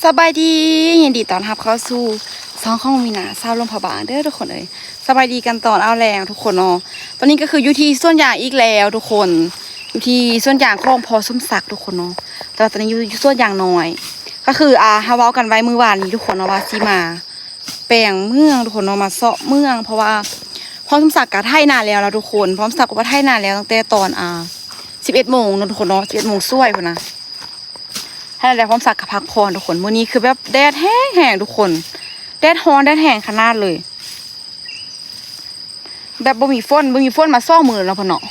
ສະບາຍດີ ຍິນດີຕ້ອນຮັບເຂົ້າສູ່ຊ່ອງຂອງມີນາ ສາວຫຼວງພະບາງເດີທຸກຄົນເອີຍ. ສະບາຍດີກັນຕອນເອົາແລງທຸກຄົນເນາະ. ຕອນນີ້ກໍຄືຢູ່ທີ່ສວນຢາງອີກແລ້ວທຸກຄົນ, ຢູ່ທີ່ສວນຢາງຂອງພໍ່ສົມສັກທຸກຄົນເນາະ. ແຕ່ວ່າຕອນນີ້ຢູ່ ຢູ່ສວນຢາງນ້ອຍ ກໍຄື ອ່າ ເຮົາເວົ້າກັນໄວ້ມື້ວານນີ້ທຸກຄົນເນາະ ວ່າຊິມາ ແປງເມືອງທຸກຄົນເນາະ ມາເຊາະເມືອງ ເພາະວ່າພໍ່ສົມສັກກະໄຖນາແລ້ວລະທຸກຄົນ. ພໍ່ສົມສັກກະວ່າໄຖນາແລ້ວຕັ້ງແຕ່ຕອນ ອ່າ ສິບເອັດໂມງເນາະທຸກຄົນເນາະ ສິບເອັດໂມງສ່ວຍພຸ້ນນະ. ໃຫ້ແລ້ວພໍ່ສົມສັກກະພັກຜ່ອນທຸກຄົນ. ມື້ນີ້ຄືແບບແດດແຮງໆທຸກຄົນ ແດດຮ້ອນແດດແຮງຂະໜາດເລີຍ ແບບບໍ່ມີຝົນ ບໍ່ມີຝົນມາສອງມື້ແລ້ວເນາະ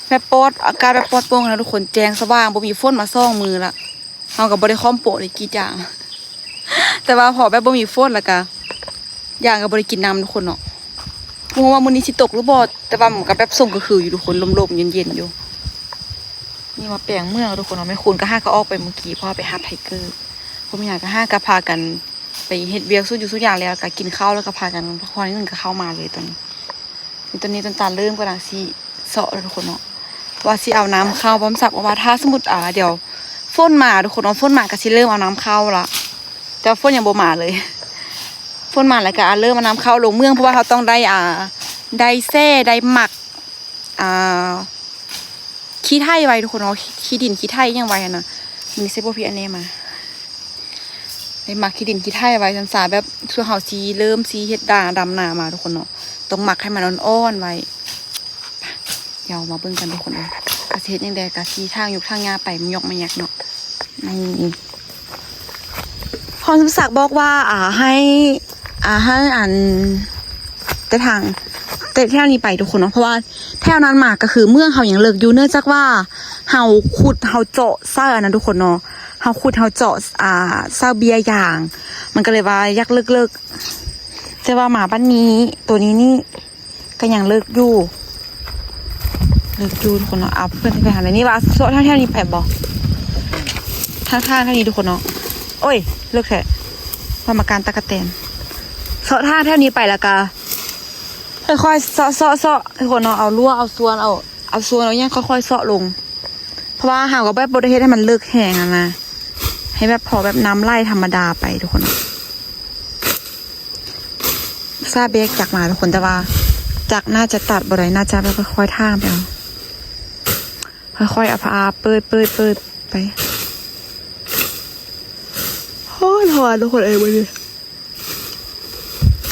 ແບບປອດ ອາກາດແບບປອດໂປ່ງນະທຸກຄົນ ແຈ້ງສະຫວ່າງ ບໍ່ມີຝົນມາສອງມື້ລະ. ເຮົາກໍບໍ່ໄດ້ຄອມໂປະໄດ້ກຣີດຢາງ ແຕ່ວ່າພໍແບບບໍ່ມີຝົນ ແລ້ວກໍຢາງກໍບໍ່ໄດ້ກິນນ້ຳທຸກຄົນເນາະ. ບໍ່ຮູ້ວ່າມື້ນີ້ຊິຕົກຫຼືບໍ່ ແຕ່ວ່າມັນກໍແບບຊົງກະຄືຢູ່ທຸກຄົນ ລົມໆເຢັນໆຢູ່. ນີ້ມາແປງເມືອງທຸກຄົນເນາະ. ແມ່ຄູນກໍຫາກໍອອກໄປມື້ກີ້ ເພາະວ່າໄປຮັບໄທເກີ ພວກແມ່ຍາກໍຫາກໍພາກັນໄປເຮັດວຽກສູ່ຢູ່ສູ່ຢ່າງແລ້ວ ກໍກິນເຂົ້າ ແລ້ວກໍພາກັນພັກຜ່ອນໜ້ອຍໜຶ່ງ ກໍເຂົ້າມາເລີຍຕອນນີ້. ນີ້ ຕອນນີ້ຕົ້ນຕານເລີ່ມກຳລັງຊິເຊາະແລ້ວທຸກຄົນເນາະ ວ່າຊິເອົານ້ຳເຂົ້າ. ພໍ່ສົມສັກບອກວ່າ ຖ້າສົມມຸດ ອ່າ ດຽວຝົນມາທຸກຄົນເນາະ ຝົນມາກໍຊິເລີ່ມເອົານ້ຳເຂົ້າລະ ແຕ່ວ່າຝົນຍັງບໍ່ມາເລີຍ. ຝົນມາແລ້ວກໍ ອ່າ ເລີ່ມເອົານ້ຳເຂົ້າລົງເມືອງ ເພາະວ່າເຮົາຕ້ອງໄດ້ ອ່າ ໄດ້ແຊ່ ໄດ້ໝັກ ອ່າ ຂີ້ໄຖໄວ້ທຸກຄົນເນາະ ຂີ້ດິນຂີ້ໄຖຫຍັງໄວ້ຫັ້ນນະ. ມີໃສ່ພວກພີ່ອັນແນ່ມາ ໄດ້ໝັກຂີ້ດິນຂີ້ໄຖໄວ້ຊັ້ນສາ ແບບຊ່ວງເຮົາຊິເລີ່ມຊິເຮັດດາ ດຳນາມາທຸກຄົນເນາະ ຕ້ອງໝັກໃຫ້ມັນອ່ອນໆໄວ້. ດຽວມາເບິ່ງກັນທຸກຄົນເອີຍ ວ່າຊິເຮັດຫຍັງແດ່ ກະຊິຖາງຫຍຸ້ງຖາງຫຍ້າໄປ ມາຫຍອກມາຫຍັກເນາະ. ນີ້ ພໍ່ສົມສັກບອກວ່າ ອ່າ ໃຫ້ ອ່າ ໃຫ້ອັນ ແຕ່ທາງ ແຕ່ແຖວນີ້ໄປທຸກຄົນເນາະ ເພາະວ່າແຖວນັ້ນມາກໍຄືເມືອງເຮົາຍັງເລິກຢູ່ ເນື່ອງຈາກວ່າເຮົາຂຸດ ເຮົາເຈາະໃສ່ອັນນັ້ນທຸກຄົນເນາະ ເຮົາຂຸດ ເຮົາເຈາະ ອ່າ ໃສ່ເບ້ຍຢາງ ມັນກໍເລີຍວ່າຢາກເລິກໆ. ແຕ່ວ່າມາບັດນີ້ ໂຕນີ້ນີ້ ກໍຍັງເລິກຢູ່ ເລິກຢູ່ທຸກຄົນເນາະ. ເອົາເພື່ອນໄປຫາແລ້ວ ນີ້ວ່າເຊາະທາງແຖວນີ້ໄປບໍ່ ທາງ ທາງ ທາງນີ້ທຸກຄົນເນາະ. ໂອ້ຍ ເລິກແທ້ ວ່າມາການຕັກກະແຕນ ເຊາະທາງແຖວນີ້ໄປ ແລ້ວກະຄ່ອຍໆເຊາະ ເຊາະ ເຊາະທຸກຄົນເນາະ. ເອົາລົວ ເອົາສ່ວນ ເອົາ ເອົາສ່ວນ ເອົາຫຍັງ ຄ່ອຍໆເຊາະລົງ ເພາະວ່າເຮົາກໍແບບບໍ່ໄດ້ເຮັດໃຫ້ມັນເລິກແຮງຫັ້ນນະ ໃຫ້ແບບພໍແບບນ້ຳໄຫຼທຳມະດາໄປທຸກຄົນເນາະ. ອຸດສ່າແບກຈັກມາທຸກຄົນ ແຕ່ວ່າຈັກໜ້າຈະຕັດບໍ່ໄດ້ ໜ້າຈະແບບຄ່ອຍໆຖາງໄປເອົາ ຄ່ອຍໆເອົາຜ້າເປີດໆໆໄປ. ຮ້ອນໆທຸກຄົນເອີຍ ມື້ນີ້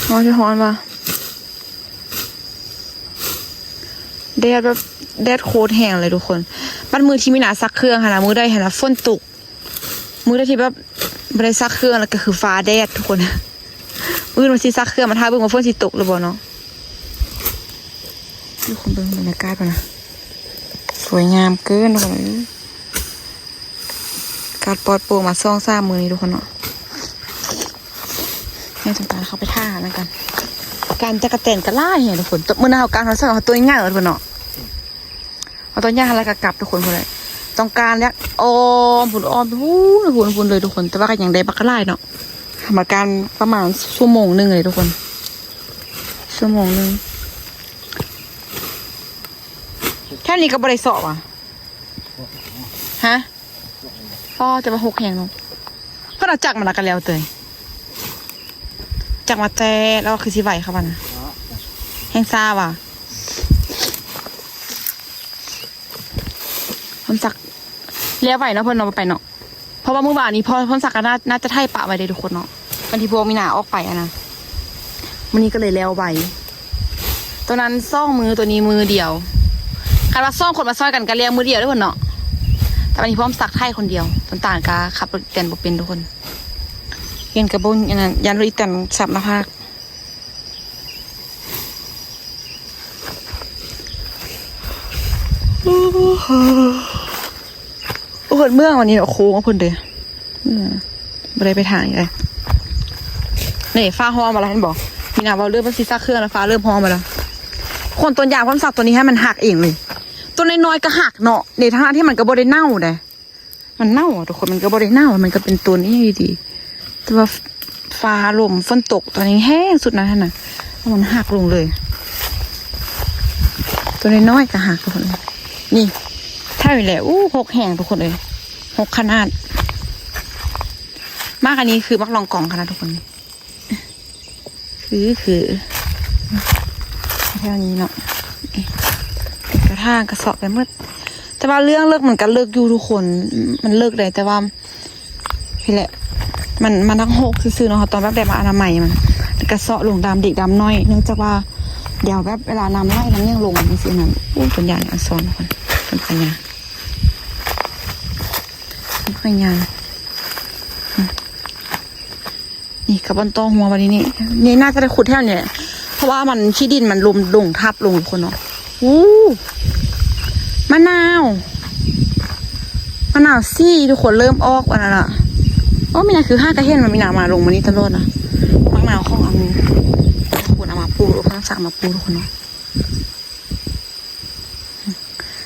ຮ້ອນ ຮ້ອນວ່າ ແດດແບບ ແດດໂຄດແຮງເລີຍທຸກຄົນ. ບັດມື້ທີ່ມີນາຊັກເຄື່ອງຫັ້ນນະ ມື້ໃດຫັ້ນນະຝົນຕົກ ມື້ໃດທີ່ແບບບໍ່ໄດ້ຊັກເຄື່ອງ ແລ້ວກໍຄືຟ້າແດດທຸກຄົນ. ມື້ອື່ນວ່າຊິຊັກເຄື່ອງ ມາຖ້າເບິ່ງວ່າຝົນຊິຕົກຫຼືບໍ່ເນາະ. ທຸກຄົນເບິ່ງບັນຍາກາດພຸ້ນນະ ສວຍງາມເກີນທຸກຄົນເອີຍ. ອາກາດປອດໂປ່ງມາສອງສາມມື້ນີ້ທຸກຄົນເນາະ. ໃຫ້ສົງການເຂົ້າໄປຖ້ານຳກັນ. ການຈັກກະແຕນກໍຫຼາຍແຮງທຸກຄົນ. ມື້ນັ້ນເຮົາການເຮົາໃສ່ເຮົາຕົວໃຫຍ່ເລີຍທຸກຄົນເນາະ. ເອົາຕອນຍ່າງແລ້ວກໍກັບທຸກຄົນພຸ້ນແຫຼະ. ຕ້ອງການແລ້ວອ້ອມພຸ້ນ ອ້ອມໄປພຸ້ນ ພຸ້ນ ພຸ້ນເລີຍທຸກຄົນ. ແຕ່ວ່າກໍຍັງໄດ້ບັກຫຼາຍເນາະ. ທຳການປະມານຊົ່ວໂມງໜຶ່ງເລີຍທຸກຄົນ ຊົ່ວໂມງໜຶ່ງ. ແຖວນີ້ກໍບໍ່ໄດ້ເຊາະຫວາ? ຮະ? ອໍ ແຕ່ວ່າຮົກແຮງເນາະ. ເພິ່ນເອົາຈັກມາແລ້ວກໍແລ້ວເຕີຍ. ຈັກມາແຕ່ແລ້ວຄືຊິໄວຄັກວ່ານະ. ແຮງຊ້າຫວາ? ຄວາມສັກແລ້ວໄວເນາະ ເພິ່ນເອົາໄປເນາະ. ເພາະວ່າມື້ວານນີ້ພໍ່ ພໍ່ສັກກໍໜ້າ ໜ້າຈະໄຖປະໄວ້ເດ້ທຸກຄົນເນາະ ວັນທີ່ພວກມີນາອອກໄປຫັ້ນນະ. ມື້ນີ້ກໍເລີຍແລ້ວໄວ. ໂຕນັ້ນສອງມື້ ໂຕນີ້ມື້ດຽວ. ຄັນວ່າສອງຄົນມາຊ່ອຍກັນກໍແລ້ວມື້ດຽວເດ້ເພິ່ນເນາະ. ແຕ່ວັນນີ້ພໍ່ສັກໄຖຄົນດຽວ ຕົ້ນຕານກໍຂັບລົດອີແຕນບໍ່ເປັນທຸກຄົນ. ຮຽນກະບໍ່ອັນນັ້ນ ຢ້ານລົດອີແຕນສັບໜ້າຜາກ. ໂອ້ໂຫ ເພິ່ນເມືອງວັນນີ້ເນາະ ໂຄ້ງເພິ່ນເດ້. ອືມ ບໍ່ໄດ້ໄປທາງນີ້ເລີຍ. ນີ້ ຟ້າຮ້ອງມາແລ້ວ ເຫັນບໍ່? ມີນາເວົ້າເລື່ອງວ່າຊິຊັກເຄື່ອງແລ້ວ ຟ້າເລີ່ມຮ້ອງມາແລ້ວ. ຄົນຕົ້ນຢາງຄວາມສັກຕົວນີ້ໃຫ້ມັນຫັກເອງເລີຍ. ຕົວນ້ອຍໆກໍຫັກເນາະ. ນີ້ ທັງໆທີ່ມັນກໍບໍ່ໄດ້ເນົ່າເດ້. ມັນເນົ່າອະທຸກຄົນ ມັນກໍບໍ່ໄດ້ເນົ່າ ມັນກໍເປັນຕົ້ນອີ່ຫຍັງດີໆ ແຕ່ວ່າຟ້າລົມຝົນຕົກຕອນແຮງໆສຸດນັ້ນຫັ້ນນະ ແລ້ວມັນຫັກລົງເລີຍ. ຕົວນ້ອຍໆກໍຫັກທຸກຄົນ. ນີ້ ຖ້ານີ້ແຫຼະ ໂອ້ ຮົກແຮງທຸກຄົນເອີຍ ຮົກຂະໜາດ. ໝາກອັນນີ້ຄືໝາກລອງກອງຫັ້ນນະທຸກຄົນ ຄື ຄື ແຖວນີ້ເນາະ ເອະ ກະຖາງກະເຊາະໄປໝົດ ແຕ່ວ່າເລື່ອງເລິກມັນກະເລິກຢູ່ທຸກຄົນ ມັນເລິກໄດ໋ ແຕ່ວ່າ ນີ້ແຫຼະ ມັນ ມັນຮັກຮົກຊື່ໆເນາະ ເຮົາຕ້ອງແບບໄດ້ມາອະນາໄມມັນ ແລ້ວກະເຊາະລົງດາມເດັກດາມນ້ອຍ ເນື່ອງຈາກວ່າ ດຽວແບບເວລານ້ຳໄຫຼນ້ຳຫຍັງລົງຈັ່ງຊີ້ນະ ໂອ້ ຕົ້ນຢາງອັກສອນ ເພິ່ນ ເພິ່ນພະຍາ ເພິ່ນພະຍາ ນີ້ກະບ່ອນຕໍ່ຮົວບັດນີ້ ນີ້ ນີ້ໜ້າຈະໄດ້ຂຸດແຖວນີ້ແຫຼະ ເພາະວ່າມັນ ຂີ້ດິນມັນລົມ ລົງທັບລົງທຸກຄົນເນາະ ໂອ້ ມະນາວ ມະນາວສີ່ທຸກຄົນ ເລີ່ມອອກອັນນັ້ນລະ ໂອ້ ມີນາຄືຫາກະເຫັນວ່າມີນາມາລົງມານີ້ຕະຫຼອດນະ ໝາກນາວຂອງອັນ ຄົນເອົາມາປູກ ເພິ່ນສັ່ງມາປູກທຸກຄົນເນາະ.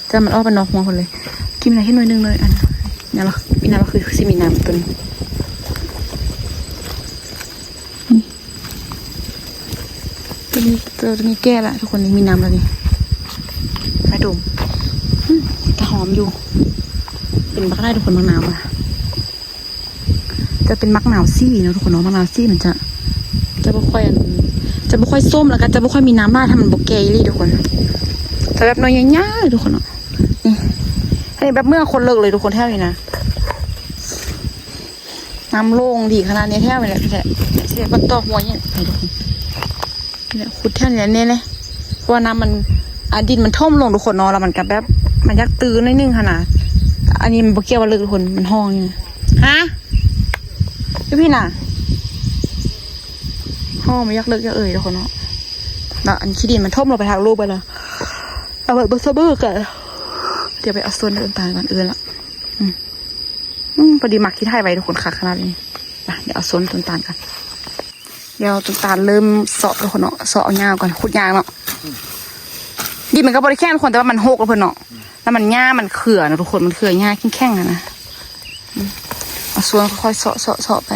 ແຕ່ມັນອອກໄປນອກຮົວພຸ້ນເລີຍ ກິນໄດ້ແຄ່ໜ່ວຍໜຶ່ງເລີຍ ອັນນັ້ນລະ ມີນ້ຳ ຄືຊິມີນ້ຳຕົວນີ້ ຕົວນີ້ ຕົວນີ້ແກ່ລະທຸກຄົນ ນີ້ມີນ້ຳລະນີ້ ມາດົມ ອືມ ແຕ່ຫອມຢູ່ ເປັນບັກຫຼາຍທຸກຄົນ ໝາກນາວນະ. ຈະເປັນໝາກນາວສີເນາະທຸກຄົນເນາະ ໝາກນາວສີມັນຈະ ຈະບໍ່ຄ່ອຍ ຈະບໍ່ຄ່ອຍສົ້ມ ແລ້ວກະຈະບໍ່ຄ່ອຍມີນ້ຳຫຼາຍ ຖ້າມັນບໍ່ແກ່ອີ່ຫຼີທຸກຄົນ ຈະແບບໜ່ວຍໃຫຍ່ໆເລີຍທຸກຄົນເນາະ ນີ້ ອັນນີ້ແບບເມືອຄົນເລິກເລີຍທຸກຄົນ ແຖວນີ້ນະ ນ້ຳລົງດີຂະໜາດນີ້ ແຖວນີ້ແຫຼະ ແຖວ ຊິໄດ້ບໍ່ຕໍ່ຫ້ວຍນີ້ ນີ້ແຫຼະ ຂຸດແຖວນີ້ແຫຼະ ນີ້ແຫຼະ ເພາະວ່ານ້ຳມັນ ອາ ດິນມັນຖົມລົງທຸກຄົນເນາະ ແລ້ວມັນກະແບບ ມັນຢາກຕື້ໜ້ອຍໜຶ່ງຫັ້ນນະ ອັນນີ້ມັນບໍ່ກ່ຽວວ່າເລິກທຸກຄົນ ມັນຮ່ອງນີ້ນະ ຮະ ຢູ່ພີ້ນະ ຮ່ອງມັນຢາກເລິກຢາກເອີຍທຸກຄົນເນາະ ແລ້ວອັນຂີ້ດິນມັນຖົມລົງໄປທາງລູກເບິດລະ ເອົາໄວ້ເບິ່ງຊະເບິ່ງກະ ດຽວໄປເອົາໂຊນຕົ້ນຕານກ່ອນ ເອີ້ນລະ ອືມ ອືມ ພໍດີໝາກຂີ້ໄຖໄວ້ທຸກຄົນ ຄັກຂະໜາດນີ້ ໄປ ດຽວເອົາໂຊນຕົ້ນຕານກ່ອນ. ດຽວຕົ້ນຕານເລີ່ມເຊາະແລ້ວເນາະ ເຊາະເອົາຫຍ້າກ່ອນ ຂຸດຍາກເນາະ ອືມ ດິນມັນກະບໍ່ໄດ້ແຂງທຸກຄົນ ແຕ່ວ່າມັນຮົກແລ້ວເພິ່ນເນາະ ອືມ ແລ້ວມັນ ຫຍ້າມັນເຄືອນະທຸກຄົນ ມັນເຄືອຫຍ້າແຂງໆຫັ້ນນະ ອືມ ເອົາສ່ວນຄ່ອຍໆເຊາະ ເຊາະ ເຊາະໄປ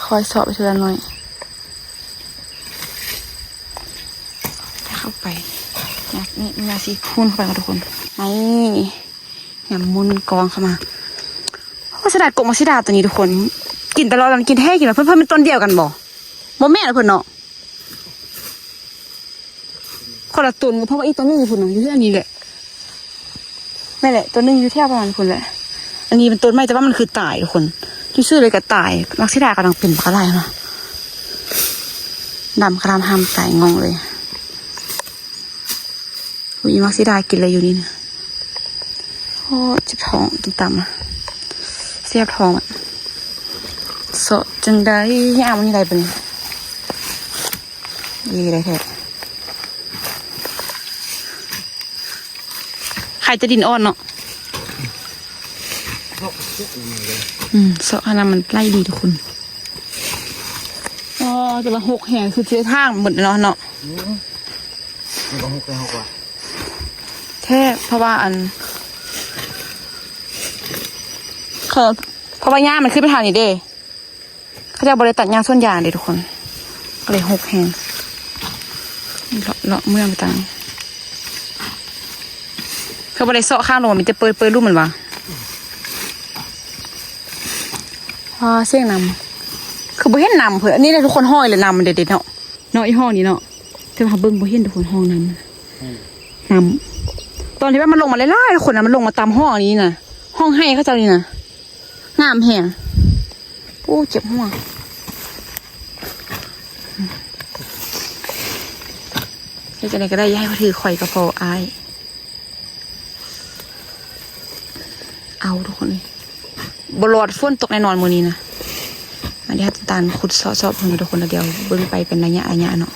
ຄ່ອຍເຊາະໄປເທື່ອໜ້ອຍ ເຂົ້າໄປ ນີ້ ນີ້ ນີ້ຊິຄູນເຂົ້າໄປເນາະທຸກຄົນ ນີ້ ຍຳໝຸ່ນກອງເຂົ້າມາ ໂອ້ ເສຍດາຍກົກໝາກສີດາຕົວນີ້ທຸກຄົນ ກິນຕະຫຼອດ ແລ້ວກິນແທ້ກິນວ່າ ເພິ່ນ ເພິ່ນແມ່ນຕົ້ນດຽວກັນບໍ່? ບໍ່ແມ່ນເພິ່ນເນາະ ຄົນລະຕົ້ນ ເພາະວ່າອີກຕົ້ນໜຶ່ງຢູ່ພຸ້ນນະ ຢູ່ແຖວນີ້ແຫຼະ ແມ່ນແຫຼະ ຕົ້ນໜຶ່ງຢູ່ແຖວປະມານພຸ້ນແຫຼະ ອັນນີ້ເປັນຕົ້ນໃໝ່ ແຕ່ວ່າມັນຄືຕາຍທຸກຄົນ ຊື່ໆເລີຍກະຕາຍ ໝາກສີດາກຳລັງເປັນບັກຫຼາຍເນາະ ດຳຄະລາມຮຳຕາຍງ່ອງເລີຍ. ອຸ້ຍ ໝາກເສຍດາຍ ກິນໄດ້ຢູ່ນີ້ນະ ໂອ້ ເຈັບທ້ອງ ກິນຕຳນະ ແສບທ້ອງອະ ເຊາະຈັ່ງໃດ ຍາມນີ້ໄດ້ປະນີ້ ດີໄດ້ແທ້ ໄຂ່ແຕ່ດິນອ່ອນເນາະ ອືມ ເຊາະຫານ້ຳມັນໄຫຼດີທຸກຄົນ ອໍ ແຕ່ວ່າຮົກແຮງ ຄືຊິຖາງໝົດເນາະ ເນາະ ອືມ ມັນກະຮົກແລ້ວຮົກວ່າ ແທ້ ເພາະວ່າອັນ ເຂົາ ເພາະວ່າຫຍ້າມັນຂຶ້ນໄປທາງນີ້ເດ້ ເຂົາເຈົ້າບໍ່ໄດ້ຕັດຫຍ້າສວນຢາງເດ້ທຸກຄົນ ກະເລີຍຮົກແຮງ ເລາະ ເລາະເມືອງໄປຕາມ ເຂົາບໍ່ໄດ້ເຊາະຂ້າງລົງ ມີແຕ່ເປີດ ເປີດລຸ່ມມັນວ່າ ວ້າ ສຽງນ້ຳ ຄືບໍ່ເຫັນນ້ຳເພິ່ນ ອັນນີ້ແຫຼະທຸກຄົນ ຫ້ອຍແຫຼະນ້ຳມັນເດັດໆເນາະ ເນາະ ອີ່ຫ້ອງນີ້ເນາະ ແຕ່ວ່າເຮົາເບິ່ງບໍ່ເຫັນທຸກຄົນ ຫ້ອງນ້ຳ ອືມ ນ້ຳ ຕອນທີ່ວ່າມັນລົງມາຫຼາຍໆ ທຸກຄົນນະ ມັນລົງມາຕາມຫ້ອງອັນນີ້ນະ ຫ້ອງໄຮ່ເຂົາເຈົ້ານີ້ນະ ງາມແຮງ ໂອ້ ເຈັບຫົວ ເຮັດຈັ່ງໃດກະໄດ້ ຢ່າໃຫ້ເຂົາຖືຂ້ອຍກະພໍ ອ້າຍ ເອົາ ທຸກຄົນເອີຍ ບໍ່ລອດ ຝົນຕົກແນ່ນອນມື້ນີ້ນະ ອັນນີ້ເຮົາຕ້ອງຂຸດເຊາະໆເພິ່ນທຸກຄົນ ແລ້ວດຽວເບິ່ງໄປເປັນໄລຍະໄລຍະເນາະ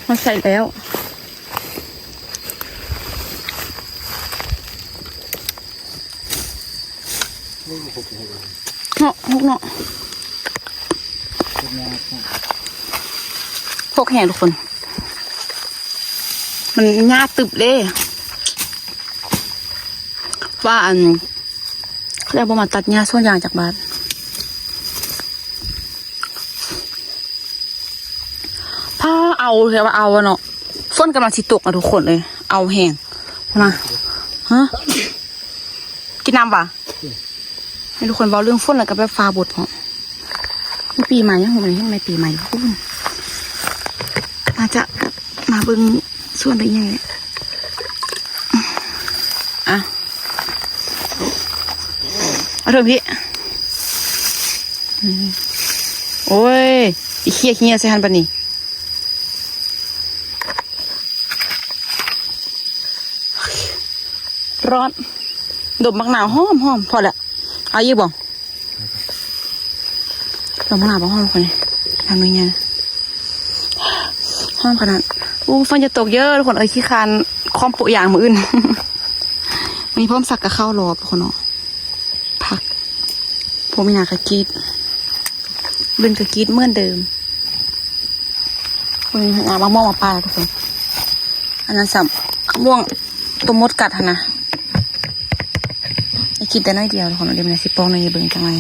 ມາໃສ່ແລ້ວ ເນາະ ຮົກເນາະ ຮົກແຮງທຸກຄົນ ມັນຫຍ້າຕຶບເດ້ ວ່າອັນ ເຂົາເຈົ້າບໍ່ມາຕັດຫຍ້າສວນຢາງຈັກບາດ ພ້າ ເອົາ ແຕ່ວ່າເອົາເນາະ ຝົນກຳລັງຊິຕົກນະທຸກຄົນເອີຍ ເອົາແຮງ ພຸ້ນນະ ຮະ ກິນນ້ຳຫວາ? ອືມ ໃຫ້ທຸກຄົນເວົ້າເລື່ອງຝົນ ແລ້ວກໍແບບຟ້າບົດເນາະ. ມີປີໃໝ່ຍັງຮູ້ໄໝ ເຫັນໄໝ ປີໃໝ່ພຸ້ນ. ອາດຈະມາເບິ່ງສວນໄດ້ຫຍັງແຫຼະ. ອ່ະ ເອົາເຖິງພີ້. ອືມ ໂອ້ຍ ອີເຄຍເຄຍໃສ່ຫັ້ນປານນີ້. ຮ້ອນ ດົມບັກໜາວຫອມໆ. ພໍແລ້ວ ເອົາອີກບໍ່? ດົມບັກໜາວບໍ່ຫອມຄົນນີ້ ທຳໜ່ວຍໃຫຍ່ ຫອມຂະໜາດ. ໂອ້ ຝົນຈະຕົກເດີ້ທຸກຄົນເອີຍ ຂີ້ຄ້ານຄ້ອມໂປະຢາງມື້ອື່ນ. ມີພ້ອມສັກກະເຂົ້າລອບທຸກຄົນເນາະ. ຜັກ ພວກມີນາກະກີດ ເບິ່ງກະກີດເໝືອນເດີມ. ເບິ່ງຫາມະມ່ວງມາປ່າທຸກຄົນ. ອັນນັ້ນຊ້ຳ ມະມ່ວງຕົວມົດກັດຫັ້ນນະ. ໄດ້ກິນແຕ່ໜ້ອຍດຽວທຸກຄົນ ດຽວມັນຊິປ່ອງໃຫ້ເບິ່ງຈັກໜ່ອຍ.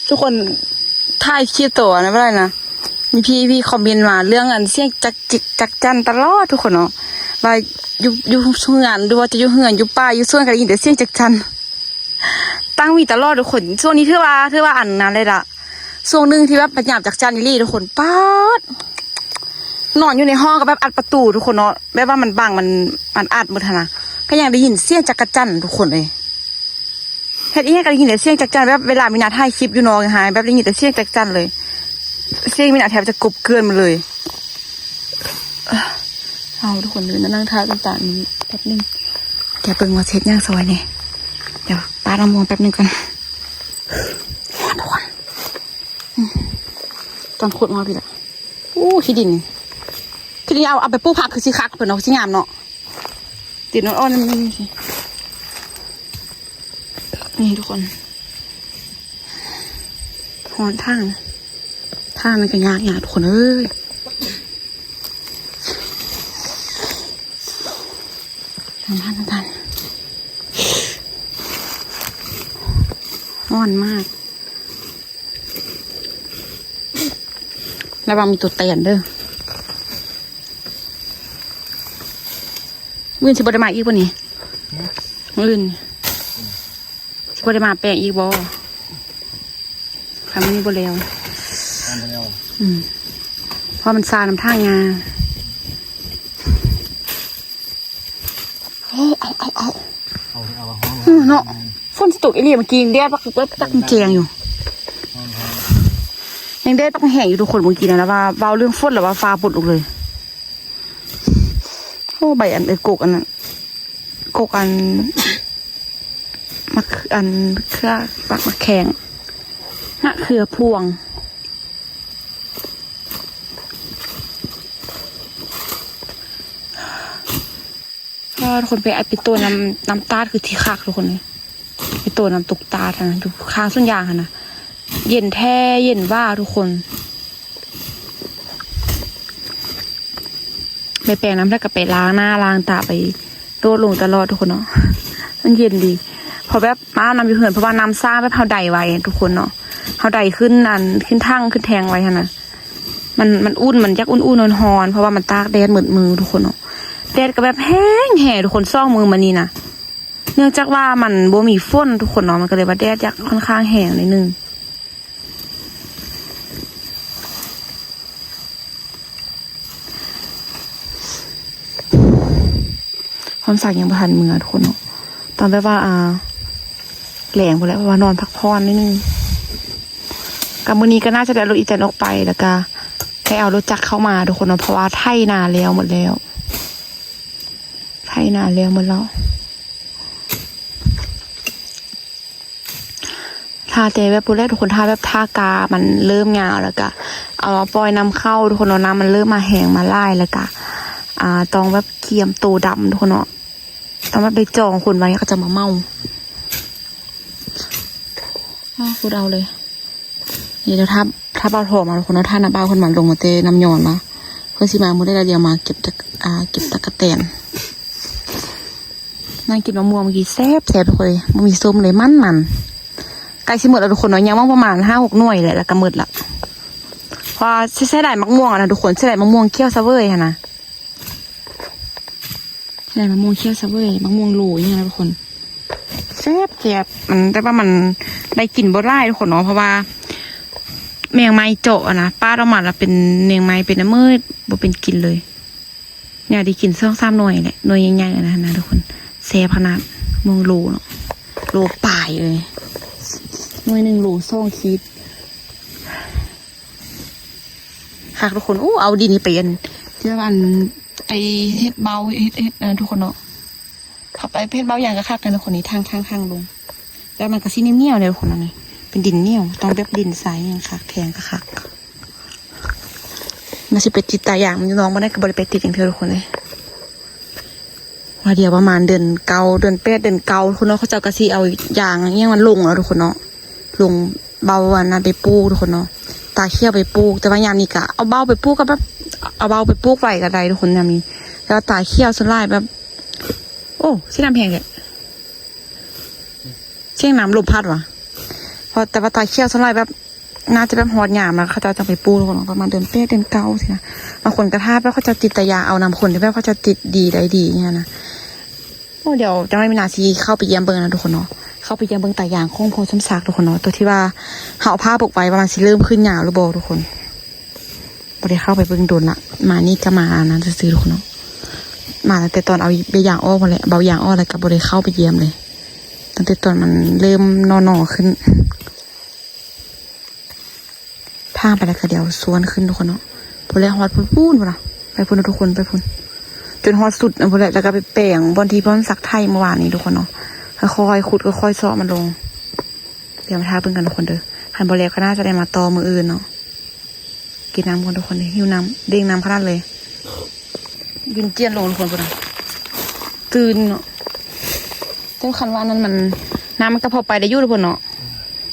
ທຸກຄົນ ຖ່າຍຄລິບໂຕອັນນັ້ນບໍ່ໄດ້ນະ. ມີພີ່ໆຄອມເມັນມາເລື່ອງອັນສຽງຈັກຈິກຈັກຈັ່ນຕະຫຼອດທຸກຄົນເນາະ ວ່າຢູ່ ຢູ່ເຮືອນ ຫຼືວ່າຈະຢູ່ເຮືອນ ຢູ່ປ່າ ຢູ່ສວນ ກໍໄດ້ຍິນແຕ່ສຽງຈັກຈັ່ນ ຕັ້ງມີຕະຫຼອດທຸກຄົນ. ຊ່ວງນີ້ຖືວ່າ ຖືວ່າອັນນັ້ນເລີຍລະ ຊ່ວງໜຶ່ງທີ່ແບບປະຍາມຈັກຈັ່ນອີ່ຫຼີທຸກຄົນ. ປາດ ນອນຢູ່ໃນຫ້ອງກໍແບບອັດປະຕູທຸກຄົນເນາະ ແບບວ່າມັນບັງ ມັນ ມັນອັດໝົດຫັ້ນນະ ກໍຍັງໄດ້ຍິນສຽງຈັກກະຈັ່ນທຸກຄົນເອີຍ. ເຮັດອີ່ຫຍັງກໍໄດ້ຍິນແຕ່ສຽງຈັກຈັ່ນ ແບບເວລາມີນາຖ່າຍຄລິບຢູ່ນອກຫັ້ນ ແບບໄດ້ຍິນແຕ່ສຽງຈັກຈັ່ນເລີຍ. ສຽງມີນາແທບຈະກົບເກືອນໝົດເລີຍ. ເອົາ ທຸກຄົນ ດຽວມານັ່ງຖ້າກັນຕານນີ້ແປັບໜຶ່ງ. ດຽວເບິ່ງວ່າຊິເຮັດຫຍັງຊອຍແດ່. ດຽວປາດມະມ່ວງແປັບໜຶ່ງກ່ອນ ທຸກຄົນ. ອືມ ຕອນຂຸດມາພີ້ລະ. ໂອ້ ຂີ້ດິນ ຂີ້ດິນເອົາ ເອົາໄປປູກຜັກຄືຊິຄັກເພິ່ນເນາະ ຊິງາມເນາະ. ດິນອ່ອນໆ ນີ້ ນີ້ ນີ້ ນີ້ທຸກຄົນ. ຮ້ອນທາງ ທາງມັນກໍຍາກໆ ທຸກຄົນເອີຍ. ທາງ ທາງ ທາງ ທາງ ຮ້ອນມາກ. ລະວັງມີຕົວແຕນເດີ້. ມື້ອື່ນຊິບໍ່ໄດ້ມາອີກບໍ່ນີ້? ຫື? ມື້ອື່ນຊິບໍ່ໄດ້ມາແປງອີກບໍ່? ຄັນມື້ນີ້ບໍ່ແລ້ວ ແປງບໍ່ແລ້ວ. ອືມ ເພາະມັນຊານຳທາງຫຍ້າ. ເອີ ເອົາ ເອົາ ເອົາ ເອົາ ເອົາ ເອົາ ເນາະ. ຝົນຊິຕົກອີ່ຫຼີ ເມື່ອກີ້ແດດບັກ ບັກ ບັກແຈ້ງຢູ່ ຍັງແດດບັກແຮງຢູ່ທຸກຄົນ. ເມື່ອກີ້ນັ້ນລະວ່າ ເວົ້າເລື່ອງຝົນລະວ່າຟ້າປົດອອກເລີຍ. ໂອ້ ໃບອັນ ເອີ ກົກອັນນັ້ນ ກົກອັນ ໝາກ ອັນ ເຄືອ ໝາກ ໝາກແຂ້ງ ມະເຂືອພວງ. ເອີ ທຸກຄົນ ໄປ ໄປໂຕນຳ ນຳຕາດຄືທີ່ຄັກທຸກຄົນເອີຍ. ໄປໂຕນຳຕົກຕາດຫັ້ນນະ ຢູ່ຂ້າງສວນຢາງຫັ້ນນະ ເຢັນແທ້ເຢັນຫວາທຸກຄົນ. ໄປແປງນຳ ແລ້ວກໍໄປລ້າງໜ້າລ້າງຕາ ໄປໂດດລົງຕະຫຼອດທຸກຄົນເນາະ ມັນເຢັນດີ. ເພາະແບບມາອາບນ້ຳຢູ່ເຮືອນ ເພາະວ່ານ້ຳສ້າງແບບເຮົາໄດໄວ້ທຸກຄົນເນາະ ເຮົາໄດຂຶ້ນອັນ ຂຶ້ນຖັງຂຶ້ນແທງໄວ້ຫັ້ນນະ ມັນ ມັນອຸ່ນ ມັນຢາກອຸ່ນໆ ຮ້ອນໆ ເພາະວ່າມັນຕາກແດດໝົດມື້ທຸກຄົນເນາະ. ແດດກໍແບບແຮງໆ ທຸກຄົນ ສອງມື້ມານີ້ນະ ເນື່ອງຈາກວ່າມັນບໍ່ມີຝົນທຸກຄົນເນາະ ມັນກໍເລີຍວ່າແດດຢາກຄ່ອນຂ້າງແຮງໜ້ອຍໜຶ່ງ. ຄວາມສັກຍັງບໍ່ທັນເມືອທຸກຄົນເນາະ ຕ້ອງແບບວ່າ ອ່າ ແລງພຸ້ນແຫຼະ ເພາະວ່ານອນພັກຜ່ອນໜ້ອຍໜຶ່ງ. ກໍມື້ນີ້ກໍໜ້າຈະໄດ້ເອົາລົດອີແຕນອອກໄປ ແລ້ວກໍໃຫ້ເອົາລົດຈັກເຂົ້າມາທຸກຄົນເນາະ ເພາະວ່າໄຖນາແລ້ວໝົດແລ້ວ ໄຖນາແລ້ວໝົດແລ້ວ. ຖ້າແຕ່ແບບພຸ້ນແຫຼະທຸກຄົນ ຖ້າແບບຖ້າກາມັນເລີ່ມຍາວ ແລ້ວກະເອົາມາປ່ອຍນ້ຳເຂົ້າທຸກຄົນເນາະ ນ້ຳມັນເລີ່ມມາແຮງມາຫຼາຍ ແລ້ວກະ ອ່າ ຕ້ອງແບບກຽມໂຕດຳທຸກຄົນເນາະ ຕ້ອງແບບໄດ້ຈອງຄົນໄວ້ ເຂົາຈະມາເໝົາ. ອ້າວ ພຸດເອົາເລີຍ. ນີ້ ດຽວຖ້າ ຖ້າບ່າວທອງມາທຸກຄົນເນາະ ຖ້ານ້າບ່າວເພິ່ນມາ ລົງມາແຕ່ນ້ຳຍອນມາ ເພິ່ນຊິມາມື້ໃດລະ ດຽວມາເກັບ ອ່າ ເກັບຕັກກະແຕນ. ນັ່ງກິນມະມ່ວງເມື່ອກີ້ແຊບໆ ທຸກຄົນເອີຍ ບໍ່ມີສົ້ມເລີຍ ມັນໆ. ໃກ້ຊິໝົດແລ້ວທຸກຄົນເນາະ ຍັງປະມານຫ້າຫົກໜ່ວຍແຫຼະ ແລ້ວກໍໝົດລະ. ເພາະວ່າເສຍດາຍໝາກມ່ວງຫັ້ນນະທຸກຄົນ ເສຍດາຍໝາກມ່ວງຂຽວສະເຫວີຍຫັ້ນນະ. ໄດ້ມະມ່ວງຂຽວສະເຫວີຍ ມະມ່ວງໂລອີ່ຫຍັງນະທຸກຄົນ ແຊບໆ ມັນ ແຕ່ວ່າມັນໄດ້ກິນບໍ່ຫຼາຍທຸກຄົນເນາະ ເພາະວ່າແມງໄມ້ເຈາະນະ ປາດອອກມາແລ້ວເປັນແມງໄມ້ ເປັນອະເມີດ ບໍ່ເປັນກິນເລີຍ. ແນວໄດ້ກິນສອງສາມໜ່ວຍແຫຼະ ໜ່ວຍໃຫຍ່ໆ ອັນນັ້ນນະທຸກຄົນ ແຊບຂະໜາດ. ມ່ວງໂລເນາະ ໂລປາຍເລີຍ ໜ່ວຍໜຶ່ງໂລສອງຂີດ ຄັກທຸກຄົນ. ໂອ້ ເອົາດິນນີ້ໄປອັນ ທີ່ວ່າອັນ ໄອ້ເຮັດເບົາ ເຮັດ ເຮັດ ເອີ ທຸກຄົນເນາະ ເອົາໄປເຮັດເບົາຫຍັງກໍຄັກເລີຍທຸກຄົນ. ນີ້ທາງ ທາງ ທາງລົງ ແຕ່ມັນກໍຊິໜຽວໆ ເດ້ທຸກຄົນ. ອັນນີ້ເປັນດິນໜຽວ ຕ້ອງແບບດິນຊາຍຫຍັງຄັກ ແທງກໍຄັກ. ວ່າຊິໄປຕິດຕາຢາງຢູ່ ນ້ອງບໍ່ໄດ້ ກໍບໍ່ໄດ້ໄປຕິດຫຍັງເທື່ອທຸກຄົນເອີຍ. ວ່າດຽວປະມານເດືອນເກົ້າ ເດືອນແປດ ເດືອນເກົ້າ ພຸ້ນເນາະ ເຂົາເຈົ້າກໍຊິເອົາຢາງອີ່ຫຍັງມັນລົງແລ້ວທຸກຄົນເນາະ ລົງເບົາອັນນັ້ນໄປປູກທຸກຄົນເນາະ ຕາຂຽວໄປປູກ. ແຕ່ວ່າຍາມນີ້ກໍເອົາເບົາໄປປູກ ກໍແບບເອົາເບົາໄປປູກໄວ້ກໍໄດ້ທຸກຄົນຍາມນີ້. ແຕ່ວ່າຕາຂຽວສ່ວນຫຼາຍແບບ ໂອ້ ສຽງນ້ຳແຮງແທ້ ສຽງນ້ຳລົມພັດຫວາ. ເພາະ ແຕ່ວ່າຕາຂຽວສ່ວນຫຼາຍແບບ ໜ້າຈະແບບຮອດຍາມແລ້ວ ເຂົາເຈົ້າຈັ່ງໄປປູກທຸກຄົນເນາະ ປະມານເດືອນແປດ ເດືອນເກົ້າຊີ້ນະ. ບາງຄົນກໍຖ້າແບບເຂົາເຈົ້າຕິດຕາຢາງ ເອົານຳຄົນທີ່ແບບເຂົາເຈົ້າຕິດດີໄດ້ດີນີ້ນະ. ໂອ້ ດຽວຈັກໜ້ອຍມີໜ້າຊິເຂົ້າໄປຢ້ຽມເບິ່ງນະທຸກຄົນເນາະ ເຂົ້າໄປຢ້ຽມເບິ່ງຕາຢາງຂອງພໍ່ສົມສັກທຸກຄົນເນາະ ໂຕທີ່ວ່າເຮົາເອົາຜ້າປົກໄວ້ວ່າມັນຊິເລີ່ມຂຶ້ນຍາວຫຼືບໍ່ທຸກຄົນ. ບໍ່ໄດ້ເຂົ້າໄປເບິ່ງດົນລະ ມານີ້ກໍມາອັນນັ້ນຊື່ໆ ທຸກຄົນເນາະ. ມາຕັ້ງແຕ່ຕອນເອົາໃບຢາງອອກພຸ້ນແຫຼະ ເບົາຢາງອອກແລ້ວກໍບໍ່ໄດ້ເຂົ້າໄປຢ້ຽມເລີຍ ຕັ້ງແຕ່ຕອນມັນເລີ່ມໜໍ່ໆ ຂຶ້ນ. ຜ່ານໄປແລ້ວກໍດຽວຊວນຂຶ້ນທຸກຄົນເນາະ. ພຸ້ນແຫຼະ ຮອດພຸ້ນໆ ພຸ້ນນະ ໄປພຸ້ນນະທຸກຄົນ ໄປພຸ້ນ ຈົນຮອດສຸດນັ້ນພຸ້ນແຫຼະ ແລ້ວກໍໄປແປງບ່ອນທີ່ເພິ່ນສັກໄຖເມື່ອວານນີ້ທຸກຄົນເນາະ. ຄ່ອຍໆ ຂຸດ ຄ່ອຍໆ ເຊາະມັນລົງ. ດຽວມາຖ້າເບິ່ງກັນທຸກຄົນເດີ ຄັນບໍ່ແລ້ວກໍໜ້າຈະໄດ້ມາຕໍ່ມື້ອື່ນເນາະ. ກິນນ້ຳກ່ອນທຸກຄົນ ຫິວນ້ຳ ເດ້ງນ້ຳຂະໜາດເລີຍ. ຢືນຈຽນລົງທຸກຄົນ ພຸ້ນນະ ຕື່ນເນາະ. ແຕ່ຄັນວ່ານັ້ນມັນ ນ້ຳມັນກໍພໍໄປໄດ້ຢູ່ທຸກຄົນເນາະ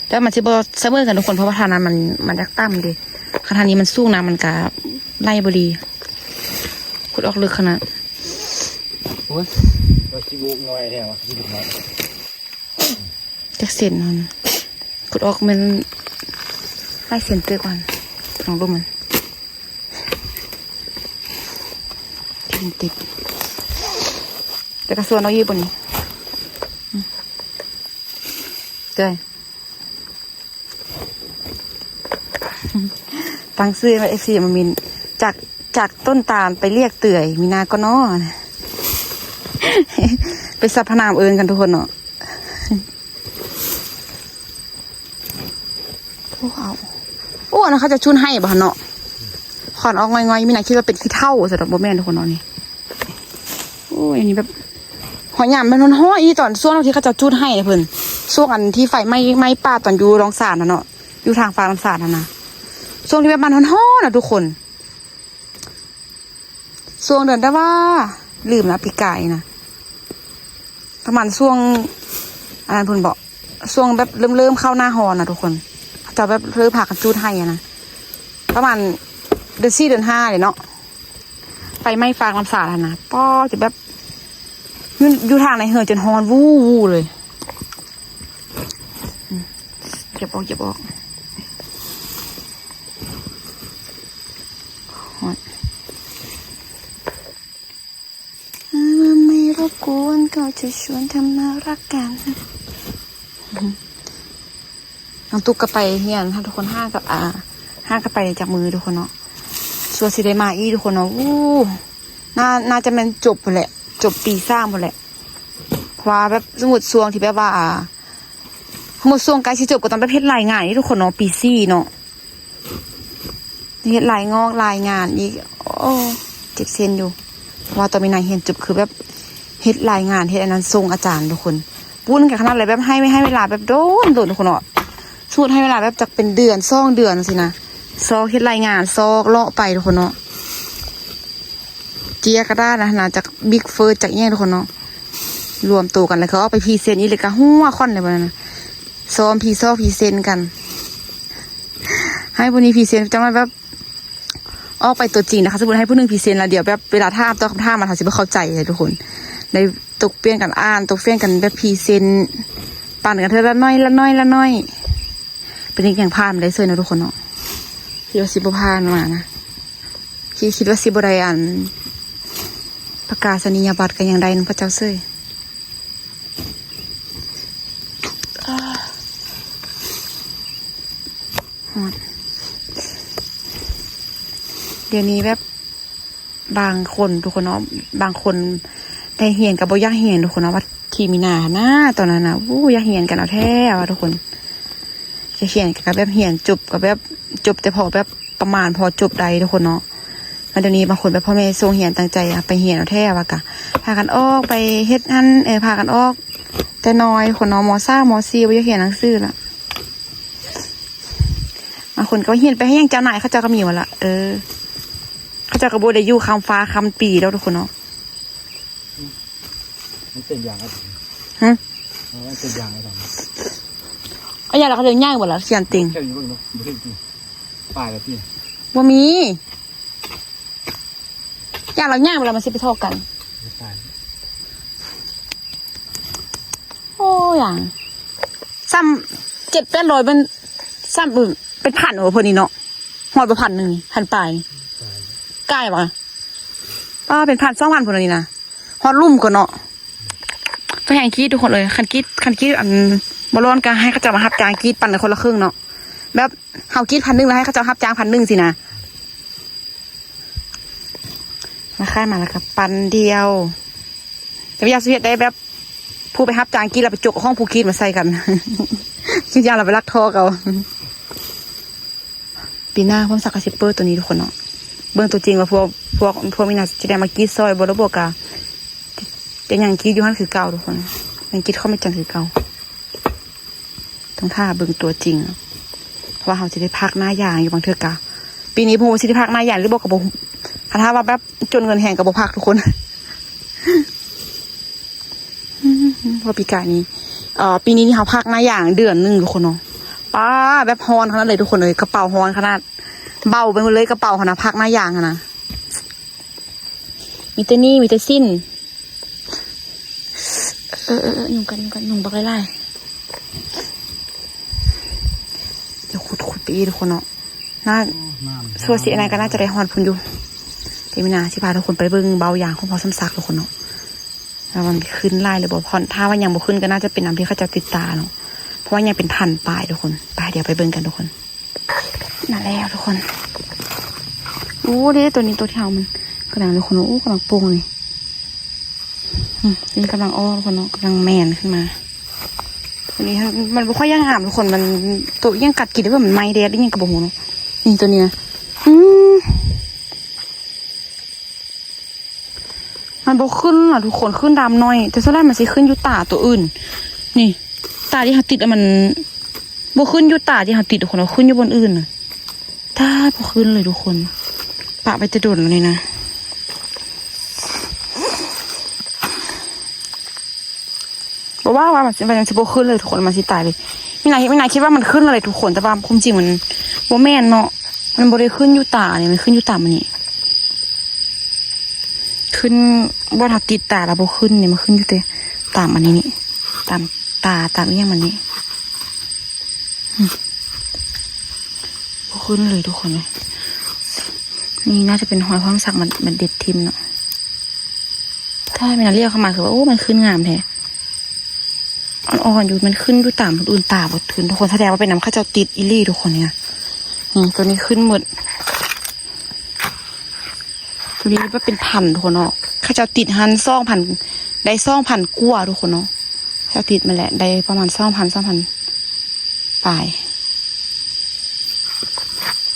ແຕ່ມັນຊິບໍ່ສະເໝີກັນທຸກຄົນ ເພາະວ່າທ່ານັ້ນມັນ ມັນຢາກຕ່ຳເດ້. ຄັນທ່ານີ້ມັນສູງ ນ້ຳມັນກໍໄຫຼບໍ່ດີ. ຂຸດອອກເລິກຂະໜາດ. ໂອ້ຍ ວ່າຊິບຸກໜ້ອຍແທ້ວ່າຊິບຸກໜ້ອຍ. ຈັກເຊັນຫັ້ນ ຂຸດອອກແມ່ນຫຼາຍເຊັນເຕີບຫັ້ນ ລອງເບິ່ງມັນ ທີ່ມັນຕິດ ແລ້ວກໍສວນເອົາອີກບໍ່ນີ້ ອືມ ເຕີຍ ຕັ້ງຊື່ໃຫ້ເອັຟຊີມາມິນ ຈາກ ຈາກຕົ້ນຕານໄປລຽກເຕືອຍ ມີນາກໍນໍ ໄປສັບພະນາມເອີ້ນກັນທຸກຄົນເນາະ. ໂອ້ ເອົາ ໂອ້ ອັນນັ້ນເຂົາເຈົ້າຈູດໄຮ່ບໍ່ຫັ້ນເນາະ ຂອນອອກງ່ອຍໆ ມີນາຄິດວ່າເປັນຂີ້ເຖົ້າຊະດອກ ບໍ່ແມ່ນທຸກຄົນເນາະນີ້. ໂອ້ຍ ອັນນີ້ແບບ ຮອດຍາມມັນຮ້ອນໆ ອີ່ຕອນຊ່ວງທີ່ເຂົາເຈົ້າຈູດໄຮ່ນະເພິ່ນ ຊ່ວງອັນທີ່ໄຟໄໝ້ ໄໝ້ປ່າຕອນຢູ່ດອງສານຫັ້ນເນາະ ຢູ່ທາງຟາກນ້ຳສານຫັ້ນນະ ຊ່ວງທີ່ແບບມັນຮ້ອນໆ ນະທຸກຄົນ. ຊ່ວງເດືອນໃດຫວາ ລືມລະ ປີກາຍນະ ປະມານຊ່ວງ ອັນນັ້ນພຸ້ນເບາະ ຊ່ວງແບບເລີ່ມໆ ເຂົ້າໜ້າຮ້ອນນະທຸກຄົນ ເຂົາເຈົ້າແບບເລີ່ມພາກັນຈູດໄຮ່ຫັ້ນນະ ປະມານເດືອນສີ່ ເດືອນຫ້າເດເນາະ ໄຟໄໝ້ຟາກນ້ຳສານຫັ້ນນະ ປ້ອ ຈະແບບ ຢູ່ ຢູ່ທາງໃນເຮືອນຈົນຮ້ອນວູ່ໆ ເລີຍ. ອືມ ຢຽບອອກ ຢຽບອອກ. ຮອດ ຖ້ามันไม่รบกวนก็จะชวนทำมารักกัน ນ້ອງຕຸກກໍໄປຮຽນ ທຸກຄົນ ຫາກໍ ອ່າ ຫາກໍໄປຈັກມື້ທຸກຄົນເນາະ ສ່ວນຊິໄດ້ມາອີກທຸກຄົນເນາະ. ໂອ້ ໜ້າ ໜ້າຈະແມ່ນຈົບພຸ້ນແຫຼະ ຈົບປີສາມພຸ້ນແຫຼະ ເພາະວ່າແບບ ສົມມຸດຊ່ວງທີ່ແບບວ່າ ສົມມຸດຊ່ວງໃກ້ຊິຈົບກໍຕ້ອງແບບເຮັດລາຍງານນີ້ທຸກຄົນເນາະ ປີສີ່ເນາະ ເຮັດລາຍງອກລາຍງານອີກ. ໂອ້ ເຈັບເສັ້ນຢູ່ ເພາະວ່າຕອນມີນາຮຽນຈົບຄືແບບເຮັດລາຍງານ ເຮັດອັນນັ້ນສົ່ງອາຈານທຸກຄົນ ວຸ້ນກັນຂະໜາດເລີຍ ແບບໃຫ້ ໃຫ້ເວລາແບບໂດນໆ ທຸກຄົນເນາະ ສົມມຸດໃຫ້ເວລາແບບຈັກເປັນເດືອນສອງເດືອນຊີ້ນະ ຊອກເຮັດລາຍງານ ຊອກເລາະໄປທຸກຄົນເນາະ. ເຈຍກະດາດນະ ນາຈາກບິກເຟີດ ຈາກອີ່ຫຍັງທຸກຄົນເນາະ ລວມໂຕກັນ ແລ້ວກໍອອກໄປພຣີເຊັນອີກ ແລ້ວກໍຫົວຂ້ອນເລີຍບັດນັ້ນນະ ຊ້ອມພຣີຊອກພຣີເຊັນກັນ ໃຫ້ຜູ້ນີ້ພຣີເຊັນ ຈັ່ງວ່າແບບ ອອກໄປຕົວຈິງນະ ຄັນສົມມຸດໃຫ້ຜູ້ໜຶ່ງພຣີເຊັນແລ້ວ ດຽວແບບເວລາຖາມຕອບຄຳຖາມມາ ເຮົາຊິບໍ່ເຂົ້າໃຈເລີຍທຸກຄົນ ໄດ້ຕົກປ່ຽນກັນອ່ານ ຕົກປ່ຽນກັນແບບພຣີເຊັນ ປັ່ນກັນເທື່ອລະໜ້ອຍ ລະໜ້ອຍ ລະໜ້ອຍ. ເປັນຫຍັງຜ່ານມາໄດ້ເຊີຍເນາະທຸກຄົນເນາະ ຄິດວ່າຊິບໍ່ຜ່ານມານະ ຄິດ ຄິດວ່າຊິບໍ່ໄດ້ອັນ ປະກາສະນີຍະບັດກໍຍັງໄດ້ນຳເຂົາເຈົ້າເສີຍ. ຮ້ອນ. ດຽວນີ້ແບບບາງຄົນທຸກຄົນເນາະ, ບາງຄົນໄດ້ຮຽນກໍບໍ່ຢາກຮຽນທຸກຄົນເນາະ, ວ່າທີ່ມີນານະ ຕອນນັ້ນນະ ໂອ້ ຢາກຮຽນກັນເອົາແທ້ວ່າທຸກຄົນ. ຢາກຮຽນກໍແບບຮຽນຈົບ ກໍແບບຈົບແຕ່ພໍແບບປະມານພໍຈົບໄດ້ທຸກຄົນເນາະ. ມາດຽວນີ້ບາງຄົນແບບພໍ່ແມ່ສົ່ງຮຽນ ຕັ້ງໃຈໄປຮຽນເອົາແທ້ວ່າກະ ພາກັນອອກໄປເຮັດຫັ້ນ ເອີ ພາກັນອອກແຕ່ນ້ອຍທຸກຄົນເນາະ, ມໍສາມ ມໍສີ່ ບໍ່ຢາກຮຽນໜັງສືລະ. ບາງຄົນກໍວ່າຮຽນໄປເຮັດຫຍັງເຈົ້ານາຍ ເຂົາເຈົ້າກໍມີໝົດລະ. ເອີ ເຂົາເຈົ້າກໍບໍ່ໄດ້ຢູ່ຄ້ຳຟ້າຄ້ຳປີດອກທຸກຄົນເນາະ. ມັນເປັນຢາງອະ ຮະ? ເອີ ມັນເປັນຢາງອະ ເອົາຢາງລະ ເຂົາເຈົ້າຍ່າງບໍ່ລະ ສຽງຕິງ. ເຈົ້າຢູ່ເບິ່ງເນາະ ບໍ່ເຫັນຕິ ປາຍລະຕິ ບໍ່ມີ. ຢາງລະຍ່າງໄປລະ ມັນຊິໄປທໍ່ກັນ. ໂອ້ຍ ຫຍັງ ຊ້ຳເຈັດແປດຮ້ອຍ ມັນຊ້ຳເປັນພັນ ໂອ້ ເພິ່ນນີ້ເນາະ. ຮອດບໍ່ພັນໜຶ່ງ ພັນປາຍ ກາຍຫວາ ປ້າ ເປັນພັນສອງພັນພຸ້ນນີ້ນະ. ຮອດລຸ່ມກ່ອນເນາະ. ຕ້ອງແຮງກຣີດທຸກຄົນເອີຍ. ຄັນກຣີດ ຄັນກຣີດອັນບໍ່ຮ້ອນກໍໃຫ້ເຂົາເຈົ້າມາຮັບຈ້າງກຣີດ ປັນກັນຄົນລະເຄິ່ງເນາະ. ແບບເຮົາກຣີດພັນໜຶ່ງ ແລ້ວໃຫ້ເຂົາເຈົ້າຮັບຈ້າງພັນໜຶ່ງຊີ້ນະ. ມາຂາຍມາແລ້ວກໍປັນດຽວ. ແຕ່ວ່າຢ່າຊິເຮັດໄດ້ແບບ ຜູ້ໄປຮັບຈ້າງກຣີດແລ້ວໄປຈົກເອົາຂອງຜູ້ກຣີດມາໃສ່ກັນ. ຄິດຢ່າງລະໄປລັກທໍ່ເອົາ. ປີໜ້າພວກສັກກະຊິເປີດໂຕນີ້ທຸກຄົນເນາະ. ເບິ່ງຕົວຈິງວ່າພວກ ພວກ ພວກມີນາຊິໄດ້ມາກຣີດຊ່ອຍບໍ່ ຫຼືບໍ່ກະ ຈະຍັງກຣີດຢູ່ຫັ້ນຄືເກົ່າທຸກຄົນ. ຍັງກຣີດຄອມແມ່ນຈັນຄືເກົ່າ. ຕ້ອງຖ້າເບິ່ງຕົວຈິງ ເພາະວ່າເຮົາຊິໄດ້ພັກໜ້າຢາງຢູ່. ບາງເທື່ອກະ ປີນີ້ບໍ່ຮູ້ວ່າຊິໄດ້ພັກໜ້າຢາງຫຼືບໍ່ ກໍບໍ່ ຄັນຖ້າວ່າແບບຈົນເງິນແຮງກໍບໍ່ພັກທຸກຄົນ. ເພາະປີກາຍນີ້ ເອີ ປີນີ້ນີ້ເຮົາພັກໜ້າຢາງເດືອນໜຶ່ງທຸກຄົນເນາະ. ປ້າ ແບບຮ້ອນຂະໜາດເລີຍທຸກຄົນເອີຍ. ກະເປົາຮ້ອນຂະໜາດ ເບົາໄປໝົດເລີຍກະເປົາຫັ້ນນະ ພັກໜ້າຢາງຫັ້ນນະ. ມີແຕ່ນີ້ ມີແຕ່ສິ້ນ. ເອີ ເອີ ເອີ ຫຍຸ້ງກັນ ຫຍຸ້ງກັນ ຫຍຸ້ງບັກຫຼາຍໆ. ດຽວຂຸດ ຂຸດໄປອີກທຸກຄົນເນາະ. ໜ້າ ໂອ້ ນ້ຳ ຊົ່ວຊິອັນນັ້ນກໍໜ້າຈະໄດ້ຮອດພຸ້ນຢູ່. ເດມີນາຊິພາທຸກຄົນໄປເບິ່ງເບົາຢາງຂອງພໍ່ສົມສັກທຸກຄົນເນາະ ວ່າມັນຂຶ້ນຫຼາຍຫຼືບໍ່. ເພາະຖ້າວ່າຍັງບໍ່ຂຶ້ນກໍໜ້າຈະເປັນນຳທີ່ເຂົາເຈົ້າຕິດຕາເນາະ ເພາະວ່າຍັງເປັນພັນປາຍທຸກຄົນ. ໄປ ດຽວໄປເບິ່ງກັນທຸກຄົນ. ມາແລ້ວທຸກຄົນ. ໂອ້ ເດ້ ໂຕນີ້ ໂຕທີ່ເຮົາມັນກຳລັງທຸກຄົນ. ໂອ້ ກຳລັງໂປ່ງນີ້. ອືມ ນີ້ກຳລັງອອກທຸກຄົນເນາະ ກຳລັງແມ່ນຂຶ້ນມາ. ໂຕນີ້ມັນ ມັນບໍ່ຄ່ອຍຢາກງາມທຸກຄົນ. ມັນ ໂຕອີ່ຫຍັງກັດກິນ ຫຼືວ່າມັນໄໝ້ແດດອີ່ຫຍັງກໍບໍ່ຮູ້ເນາະ. ນີ້ໂຕນີ້ນະ ອືມ ມັນບໍ່ຂຶ້ນລະທຸກຄົນ ຂຶ້ນດຳໜ້ອຍ. ແຕ່ສ່ວນຫຼາຍມັນຊິຂຶ້ນຢູ່ຕາໂຕອື່ນ. ນີ້ ຕາທີ່ເຮົາຕິດລະ ມັນບໍ່ຂຶ້ນຢູ່ຕາທີ່ເຮົາຕິດທຸກຄົນ ມັນຂຶ້ນຢູ່ບ່ອນອື່ນນະ. ຕາຍ ບໍ່ຂຶ້ນເລີຍທຸກຄົນ. ປະໄປແຕ່ດົນແລ້ວນີ້ນະ. ບໍ່ວ່າ ວ່າມັນຊິ ມັນຊິບໍ່ຂຶ້ນເລີຍທຸກຄົນ ມັນຊິຕາຍເລີຍ. ມີນາ ມີນາຄິດວ່າມັນຂຶ້ນເລີຍທຸກຄົນ ແຕ່ວ່າຄວາມຈິງມັນບໍ່ແມ່ນເນາະ. ມັນບໍ່ໄດ້ຂຶ້ນຢູ່ຕານີ້ ມັນຂຶ້ນຢູ່ຕາມອັນນີ້. ຂຶ້ນບ່ອນເຮົາຕິດຕາລະບໍ່ຂຶ້ນນີ້ ມັນຂຶ້ນຢູ່ແຕ່ຕາມອັນນີ້ນີ້ ຕາມຕາ ຕາມອີ່ຫຍັງມັນນີ້. ອືມ ບໍ່ຂຶ້ນເລີຍທຸກຄົນເອີຍ. ນີ້ໜ້າຈະເປັນຮອຍຄວາມສັກ ມັນ ມັນເດັດຖິ້ມເນາະ. ຖ້າແມ່ນລຽກເຂົ້າມາຄືວ່າ ໂອ້ ມັນຂຶ້ນງາມແທ້. ອ່ອນໆຢູ່ ມັນຂຶ້ນຢູ່ຕາມຄົນອື່ນຕາບໍ່ຂຶ້ນທຸກຄົນ. ສະແດງວ່າເປັນນຳເຂົາເຈົ້າຕິດອີ່ຫຼີທຸກຄົນ. ນີ້ນະ ນີ້ ໂຕນີ້ຂຶ້ນໝົດ. ໂຕນີ້ມັນເປັນພັນທຸກຄົນເນາະ. ເຂົາເຈົ້າຕິດຫັ້ນສອງພັນ ໄດ້ສອງພັນກວ່າທຸກຄົນເນາະ. ເຂົາເຈົ້າຕິດມາແຫຼະ ໄດ້ປະມານສອງພັນ ສອງພັນປາຍ.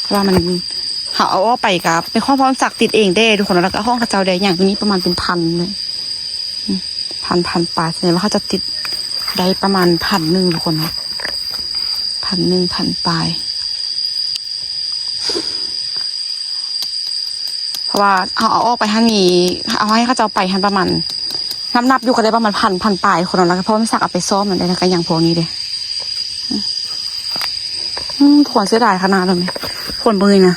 ເພາະວ່າມັນ ເຮົາເອົາອອກໄປກະເປັນຂອງພໍ່ສົມສັກຕິດເອງເດ້ທຸກຄົນ ແລ້ວກະຂອງເຂົາເຈົ້າໄດ້ຫຍັງ. ໂຕນີ້ປະມານເປັນພັນເລີຍ ອືມ ພັນ ພັນປາຍ. ສະແດງວ່າເຂົາເຈົ້າຕິດໄດ້ປະມານພັນໜຶ່ງທຸກຄົນເນາະ ພັນໜຶ່ງ ພັນປາຍ. ເພາະວ່າເຮົາເອົາອອກໄປຫັ້ນນີ້ ເອົາໃຫ້ເຂົາເຈົ້າໄປຫັ້ນປະມານ ນັບໆຢູ່ກໍໄດ້ປະມານພັນ ພັນປາຍຄົນເນາະ. ແລ້ວກໍພໍ່ສົມສັກເອົາໄປຊ້ອມນັ້ນໄດ້ ແລ້ວກໍຍັງພວກນີ້ເດ້. ອືມ ອືມ ທຸກຄົນ ເສຍດາຍຂະໜາດເລີຍ. ທຸກຄົນເບິ່ງນີ້ນະ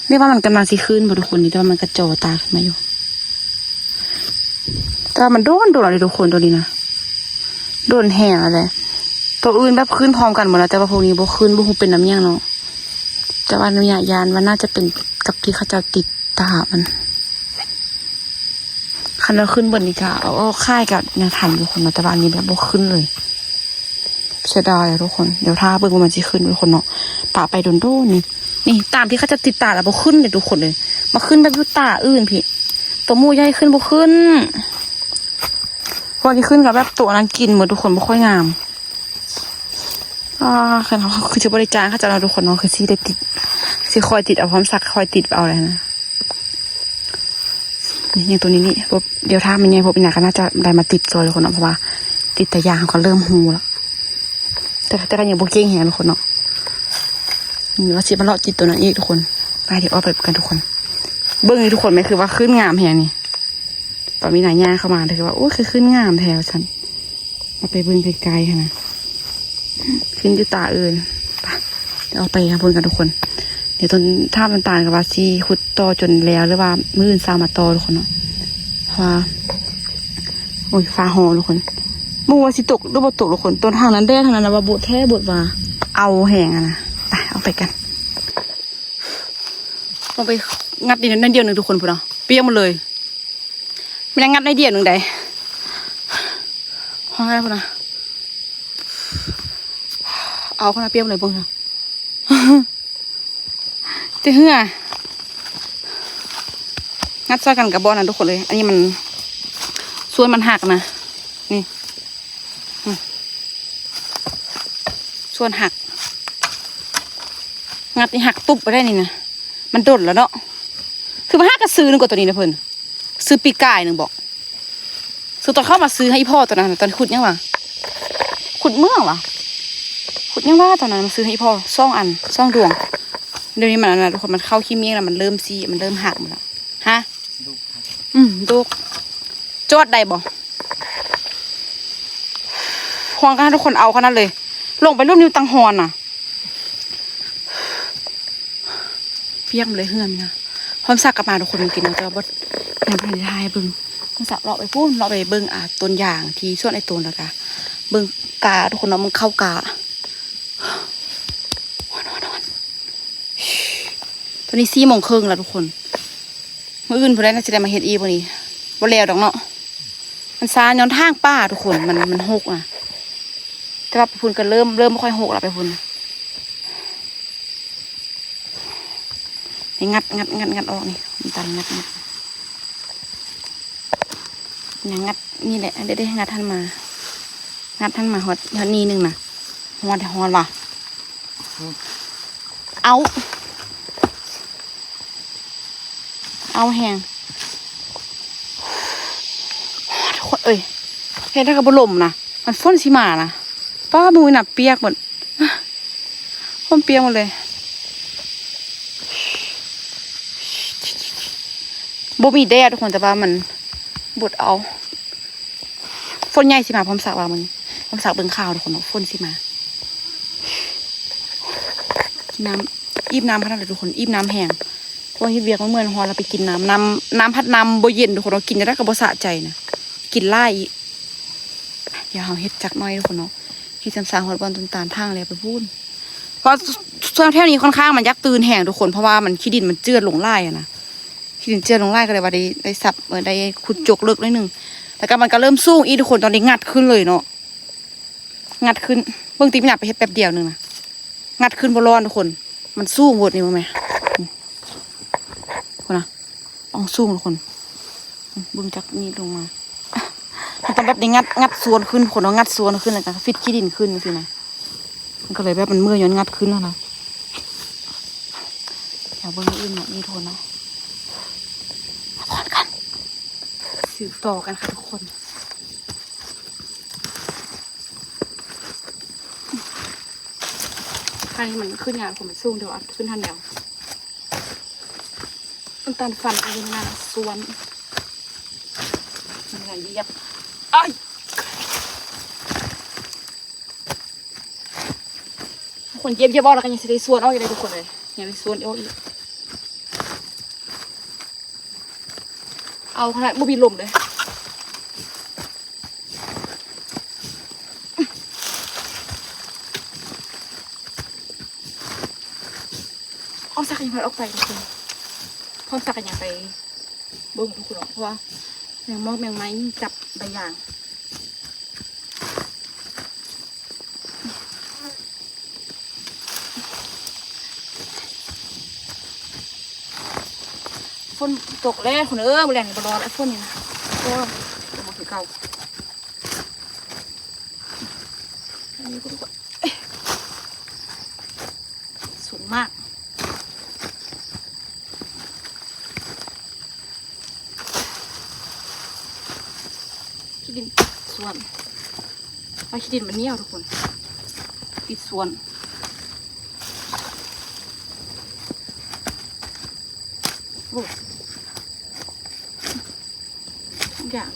ເລີຍວ່າມັນກຳລັງຊິຂຶ້ນບໍ່ທຸກຄົນນີ້ ແຕ່ວ່າມັນກະຈໍຕາຂຶ້ນມາຢູ່. ແຕ່ວ່າມັນໂດນ ໂດນແລ້ວເດ້ທຸກຄົນ ໂຕນີ້ນະ ໂດນແຮງແລ້ວແຫຼະ. ໂຕອື່ນແບບຂຶ້ນພ້ອມກັນໝົດແລ້ວ ແຕ່ວ່າພວກນີ້ບໍ່ຂຶ້ນ ບໍ່ຮູ້ເປັນນຳຫຍັງເນາະ. ແຕ່ວ່າໜູຢ້ານວ່າໜ້າຈະເປັນກັບທີ່ເຂົາເຈົ້າຕິດຕາມັນ. ອັນນັ້ນຂຶ້ນເບິດນີ້ກະເອົາອອກຂາຍກະໜ້າທັນຢູ່ຄົນເນາະ ແຕ່ວ່າອັນນີ້ແບບບໍ່ຂຶ້ນເລີຍ ເສຍດາຍທຸກຄົນ. ດຽວຖ້າເບິ່ງວ່າມັນຊິຂຶ້ນທຸກຄົນເນາະ ປະໄປດົນໆ ນີ້ ນີ້ຕາມທີ່ເຂົາເຈົ້າຕິດຕາແລ້ວບໍ່ຂຶ້ນເດ້ທຸກຄົນເອີຍ ມາຂຶ້ນແບບຢູ່ຕາອື່ນພີ້ ໂຕໝູໃຫຍ່ຂຶ້ນບໍ່ຂຶ້ນ ເພາະວ່າທີ່ຂຶ້ນກະແບບໂຕອັນນັ້ນກິນໝົດທຸກຄົນ ບໍ່ຄ່ອຍງາມ. ອ່າ ຄັນເຮົາຄືຊິບໍ່ໄດ້ຈ້າງເຂົາເຈົ້າເນາະທຸກຄົນເນາະ ຄືຊິໄດ້ຕິດ ຊິຄອຍຕິດເອົາ ພ້ອມສັກຄອຍຕິດເອົາແຫຼະນະ. ນີ້ ຍັງໂຕນີ້ນີ້ ດຽວຖ້າມັນໃຫຍ່ພໍປານໃດກະໜ້າຈະໄດ້ມາຕິດຊ່ອຍທຸກຄົນເນາະ ເພາະວ່າຕິດແຕ່ຢາງເຮົາກະເລີ່ມຮູ້ແລ້ວ ແຕ່ ແຕ່ກະຍັງບໍ່ເກັ່ງແຮງທຸກຄົນເນາະ. ນີ້ ວ່າຊິມາເລາະຕິດໂຕນັ້ນອີກທຸກຄົນ ໄປ ດຽວອອກໄປກັນທຸກຄົນ. ເບິ່ງນີ້ທຸກຄົນ ແມ່ນຄືວ່າຂຶ້ນງາມແຮງນີ້ ຕອນມີນາຍ່າເຂົ້າມາ ຖືວ່າ ໂອ້ຍ ຄືຂຶ້ນງາມແທ້ວ່າຊັ້ນ. ເຮົາໄປເບິ່ງໃກ້ໆຫັ້ນນະ ຂຶ້ນຢູ່ຕາອື່ນ. ໄປ ດຽວເຮົາໄປທາງພຸ້ນກັນທຸກຄົນ. ດຽວຕົ້ນ ຖ້ານ້ຳຕານກະວ່າຊິຂຸດຕໍ່ຈົນແລ້ວ ຫຼືວ່າມື້ອື່ນເຊົ້າມາຕໍ່ທຸກຄົນເນາະ ເພາະວ່າ ໂອ້ຍ ຟ້າຮ້ອງທຸກຄົນ ບໍ່ຮູ້ວ່າຊິຕົກຫຼືບໍ່ຕົກທຸກຄົນ. ຕົ້ນທາງນັ້ນແດດທາງນັ້ນນະ ວ່າບົດແທ້ບົດວ່າ ເອົາແຮງຫັ້ນນະ. ໄປ ເຮົາໄປກັນ ລົງໄປງັດດິນໜ້ອຍດຽວໜຶ່ງທຸກຄົນ ພຸ້ນເນາະ ປຽກໝົດເລີຍ. ແມ່ນຫຍັງ ງັດໜ້ອຍດຽວໜຶ່ງໃດ ຮ້ອນແລ້ວພຸ້ນນະ ເອົາຂະໜາດປຽກເລີຍເບິ່ງ ແຕ່ເຫື່ອ ງັດຊ່ອຍກັນກະບໍ່ນັ້ນທຸກຄົນເອີຍ. ອັນນີ້ມັນ ສ່ວນມັນຫັກນະ ນີ້ ອືມ ສ່ວນຫັກ ງັດນີ້ຫັກຕຸບໄປໄດ້ນີ້ນະ ມັນດົນແລ້ວເນາະ. ຄືມາຫາກະຊື້ໜຶ່ງກວ່າໂຕນີ້ນະເພິ່ນ ຊື້ປີກາຍໜຶ່ງບໍ ຊື້ຕອນເຂົ້າມາຊື້ໃຫ້ອີ່ພໍ່ຕອນນັ້ນ ຕອນຂຸດຫຍັງຫວາ ຂຸດເມືອງຫວາ ຂຸດຫຍັງຫວາຕອນນັ້ນ ມາຊື້ໃຫ້ອີ່ພໍ່ສອງອັນ ສອງດວງ. ດຽວນີ້ມັນອັນນັ້ນທຸກຄົນ ມັນເຂົ້າຂີ້ໝ້ຽງແລ້ວ ມັນເລີ່ມຊີ້ ມັນເລີ່ມຫັກໝົດແລ້ວ ຮະ ອືມ ດົກ ຈອດໄດ້ບໍ່ ຮ້ອນຂະໜາດທຸກຄົນ ເອົາຂະໜາດເລີຍ ລົງໄປລຸ້ນຢູ່ຕັງຮ້ອນນະ. ປຽກໝົດເລີຍເຮືອນນະ. ພ້ອມສັກກະມາທຸກຄົນ ມາກິນເນາະ ແຕ່ວ່າບໍ່ ຍັງບໍ່ໄດ້ຖ່າຍໃຫ້ເບິ່ງ. ພ້ອມສັກເລາະໄປພຸ້ນ ເລາະໄປເບິ່ງ ອ່າ ຕົ້ນຢາງທີ່ສວນອ້າຍໂຕນ ແລ້ວກະເບິ່ງກາທຸກຄົນເນາະ ມັນເຂົ້າກາ ຮ້ອນໆໆ. ຕອນນີ້ສີ່ໂມງເຄິ່ງແລ້ວທຸກຄົນ ມື້ອື່ນພຸ້ນແຫຼະ ໜ້າຈະໄດ້ມາເຮັດອີກມື້ນີ້ ບໍ່ແລ້ວດອກເນາະ. ມັນຊ້າຍ້ອນທາງປ່າທຸກຄົນ ມັນ ມັນຮົກນະ ແຕ່ວ່າໄປພຸ້ນກະເລີ່ມ ເລີ່ມບໍ່ຄ່ອຍຮົກລະ ໄປພຸ້ນ. ນີ້ ງັດ ງັດ ງັດ ງັດອອກນີ້ ມັນຕັນ ງັດ ງັດ ຍັງງັດນີ້ແຫຼະ ເດ້ໆ ງັດຫັ້ນມາ ງັດຫັ້ນມາຮອດ ຮອດນີ້ໜຶ່ງນະ. ຮ້ອນແທ້ ຮ້ອນຫວາ ອືມ ເອົາ ເອົາແຮງ ຮ້ອນທຸກຄົນເອີຍ ເຮັດໄດ້ກະບໍ່ລົມນະ ມັນຝົນຊິມານະ. ປ້າ ມື້ນີ້ນະປຽກໝົດ ຜົມປຽກໝົດເລີຍ ບໍ່ມີແດດທຸກຄົນ ແຕ່ວ່າມັນບົດເອົາ. ຝົນໃຫຍ່ຊິມາ ພ້ອມສັກວ່າມື້ນີ້ ພ້ອມສັກເບິ່ງຂ່າວທຸກຄົນເນາະ ຝົນຊິມາ. ກິນນ້ຳ ອີບນ້ຳຂະໜາດເລີຍທຸກຄົນ ອີບນ້ຳແຮງ ເພາະວ່າເຮັດວຽກມາເມື່ອຍ ຮ້ອນ ແລ້ວໄປກິນນ້ຳ ນ້ຳ ນ້ຳພັດນ້ຳບໍ່ເຢັນທຸກຄົນເນາະ ກິນຈັ່ງໃດກະບໍ່ສະໃຈນະ ກິນຫຼາຍອີກ. ດຽວເຮົາເຮັດຈັກໜ້ອຍທຸກຄົນເນາະ ເຮັດຊ້ຳໆ ຮອດບ່ອນຕົ້ນຕານ ຖາງແລ້ວໄປພຸ້ນ ເພາະວ່າຊ່ວງແຖວນີ້ຄ່ອນຂ້າງມັນຢາກຕື່ນແຮງທຸກຄົນ ເພາະວ່າມັນ ຂີ້ດິນມັນເຈື່ອນລົງຫຼາຍຫັ້ນນະ ຂີ້ດິນເຈື່ອນລົງຫຼາຍ ກະເລີຍວ່າໄດ້ ໄດ້ສັບ ເອີ ໄດ້ຂຸດຈົກເລິກໜ້ອຍໜຶ່ງ ແລ້ວກະມັນກະເລີ່ມສູງອີກທຸກຄົນ ຕອນນີ້ງັດຂຶ້ນເລີຍເນາະ. ງັດຂຶ້ນ ເບິ່ງຕິ ມີໜ້າໄປເຮັດແປັບດຽວໜຶ່ງນະ ງັດຂຶ້ນບໍ່ລອດທຸກຄົນ ມັນສູງໂພດນີ້ ເບິ່ງແມ ພຸ້ນນະ ອອງສູງທຸກຄົນ ເບິ່ງຈັກນີ້ລົງມາ ມັນຕ້ອງແບບນີ້ ງັດ ງັດສ່ວນຂຶ້ນທຸກຄົນເນາະ ງັດສ່ວນຂຶ້ນ ແລ້ວກະຟິດຂີ້ດິນຂຶ້ນຈັ່ງຊີ້ນະ ມັນກະເລີຍແບບມັນເມື່ອຍຍ້ອນງັດຂຶ້ນຫັ້ນນະ. ດຽວເບິ່ງມື້ອື່ນມາອີກທຸກຄົນເນາະ ພັກຜ່ອນກັນ ສືບຕໍ່ກັນຄ່ະທຸກຄົນ. ໄຂ່ມັນຂຶ້ນຍາກ ມັນສູງ ດຽວອັດຂຶ້ນຫັ້ນແລ້ວ ມັນຕັນຟັນ ເອົາຢູ່ໜ້າສວນ ມັນຢຽບ ອ້າຍ ຄົນຢຽບ ຢຽບອອກແລ້ວກະຍັງຊິໄດ້ສວນອອກອີກເດ້ທຸກຄົນເອີຍ ຍັງໄດ້ສວນອອກອີກ. ເອົາຂະໜາດບໍ່ມີລົມເລີຍ ພ້ອມສັກກະຍັງບໍ່ໄດ້ອອກໄປທຸກຄົນ ພ້ອມສັກກະຍັງໄປເບິ່ງທຸກຄົນເນາະ ເພາະວ່າ ແມງມອກແມງໄມ້ ຈັບຫຼາຍຢ່າງ. ຝົນຕົກແລ້ວຄົນເອີຍ ບໍ່ແລ່ນບໍ່ລອດແລ້ວຝົນນີ້ນະ. ໂອ້ຍ ບໍ່ຄືເກົ່າ. ອັນນີ້ກໍ ສູງມາກ. ຂີ້ດິນສວນ ວ່າຂີ້ດິນມັນໜຽວທຸກຄົນ ຕິດສວນ. ໂອ້ ທຸກຢ່າງ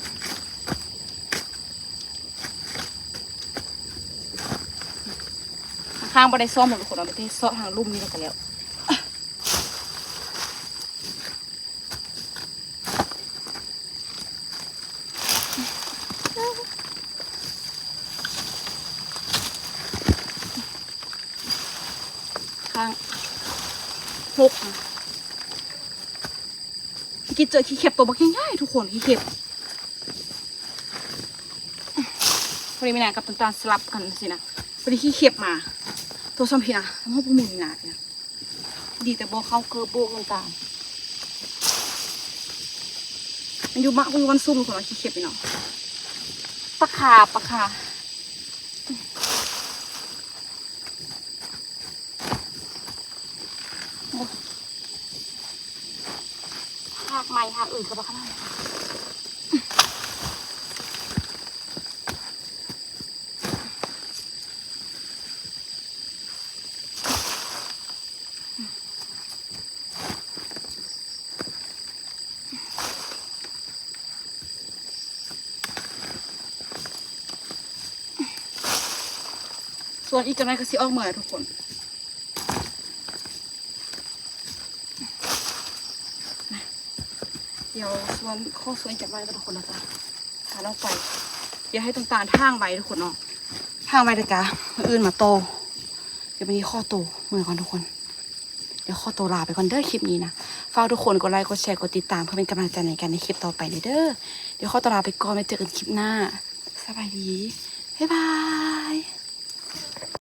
ຂ້າງໆບໍ່ໄດ້ຊອມດອກທຸກຄົນ ເອົາໄປເຊາະທາງລຸ່ມນີ້ແລ້ວກໍແລ້ວ. ຂ້າງຫົກ ກິດເຈີຂີ້ເຂັບໂຕບັກໃຫຍ່ໆ ທຸກຄົນ ຂີ້ເຂັບ. ພໍດີແມ່ນາກັບນ້ຳຕານສະຫຼັບກັນຊີ້ນະ ພໍດີຂີ້ເຂັບມາ ໂຕສ່ຳພີ້ນະ ນ້ຳຫອມຜູ້ໝູນນີ້ນະ. ດີແຕ່ບໍ່ເຂົ້າເກີບໂບກນ້ຳຕານ. ມັນຢູ່ມາກຢູ່ວັນສຸກ ຄົນລະຂີ້ເຂັບນີ້ເນາະ. ປາຄາ ປາຄາ ຮາກໄມ້ຮາກອື່ນກໍບໍ່ຂະໜາດ. ສ່ວນອີກຈັກໜ້ອຍກໍຊິອອກເມືອແລ້ວທຸກຄົນ. ດຽວສ່ວນ ຂໍສ່ວນຈັກໜ້ອຍກັນທຸກຄົນນະຈະພານ້ອງໄປ. ດຽວໃຫ້ຕ້ອງຕານທາງໄວ້ທຸກຄົນເນາະ ທາງໄວ້ແລ້ວກະມື້ອື່ນມາຕໍ່. ດຽວມື້ນີ້ຂໍໂຕເມືອກ່ອນທຸກຄົນ ດຽວຂໍໂຕລາໄປກ່ອນເດີ ຄລິບນີ້ນະ. ຝາກທຸກຄົນກົດໄລ ກົດແຊ ກົດຕິດຕາມ ເພື່ອເປັນກຳລັງໃຈໃນການເຮັດຄລິບຕໍ່ໄປເດີ. ດຽວຂໍໂຕລາໄປກ່ອນ ໄວ້ເຈີກັນຄລິບໜ້າ. ສະບາຍດີ ບາຍບາຍ.